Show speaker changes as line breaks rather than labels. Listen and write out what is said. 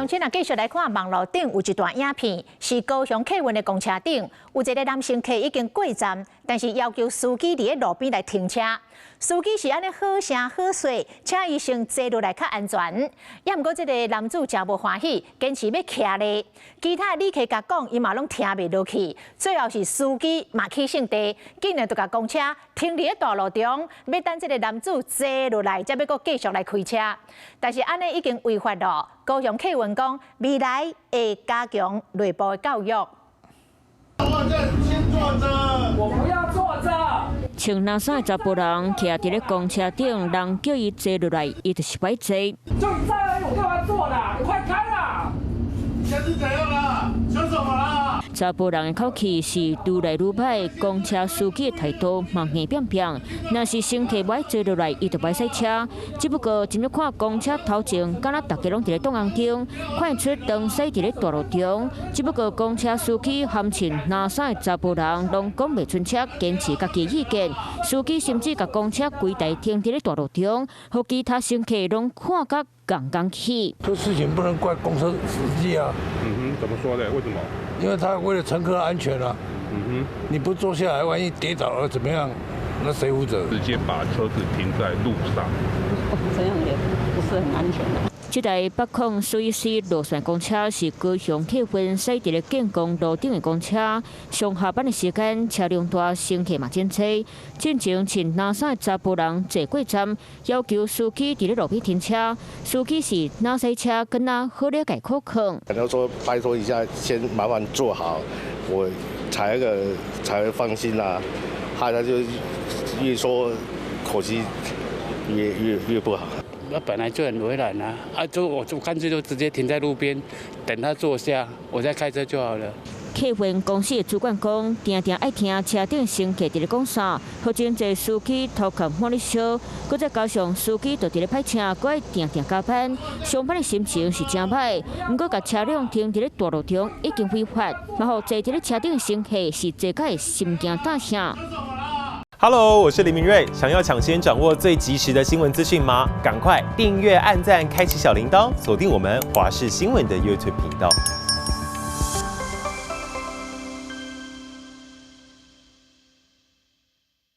親啊，繼續來看網路頂有一段影片，是高雄客運的公車頂，有一個男乘客已經過站，但是要求司機佇咧路邊來停車。司機是按呢好聲好勢，請伊先坐落來較安全。也毋過這个男子誠無歡喜，堅持欲徛咧。其他旅客共講，伊嘛攏聽袂落去。最後是司機嘛起性地，竟然就共公車停佇咧大路中，欲等這个男子坐落來，才欲閣繼續來開車。但是按呢已經違法咯。高雄客運講，未來會加強內部的教育。
先坐著，我不要坐著。
穿藍衫的查埔人徛佇咧公車頂，人叫伊坐落來，伊就是袂坐。
就你在而已，我幹嘛坐啦？你快開啦！現在是怎樣啦？想什麼啦？
查埔人的口氣是愈來愈歹，公車司機的態度嘛硬拚拚。若是乘客無愛坐落來，伊就袂駛車。只不過今日看公車頭前，敢若大家攏佇咧擋紅燈，看會出當駛佇咧大路中。只不過公車司機含穿藍衫的查埔人攏講袂出車，堅持家己意見。司機甚至共公車規台停佇咧大路中，予其他乘客攏看甲怣怣氣。
這事情不能怪公車司機啊。
嗯哼，怎麼說呢？為什麼？
因為他為了乘客安全啊。嗯哼，你不坐下來，萬一跌倒了怎麼樣？那誰負責？
直接把車子停在路上。
這樣也不是很安全的。
這台北控水 C 路線公車是高雄客運駛佇咧建工路頂的公車。上下班的時間，車輛大，乘客嘛真濟。進前穿藍衫的查埔人坐過站，要求司機佇咧路邊停車。司機是哪駛車，敢若好了解可控。
可能說拜託一下，先麻煩坐好，我才那個才會放心啦。他就越說口氣越不好。
那本來就很為難啊！啊，就我就乾脆就直接停在路邊，等他坐下，我再開車就好了。
客運公司的主管講，定定愛聽車頂乘客佇咧講啥，予真濟司機頭殼滿咧燒，閣再加上司機就佇咧歹車，閣愛定定加班，上班的心情是誠歹。毋過，共車輛停佇咧大路中已經違法，嘛予坐佇咧車頂的乘客是坐甲會心驚膽嚇。
Hello，我是林明瑞。想要搶先掌握最及時的新聞資訊嗎？趕快訂閱、按讚、開啟小鈴鐺，鎖定我們華視新聞的 YouTube 頻道。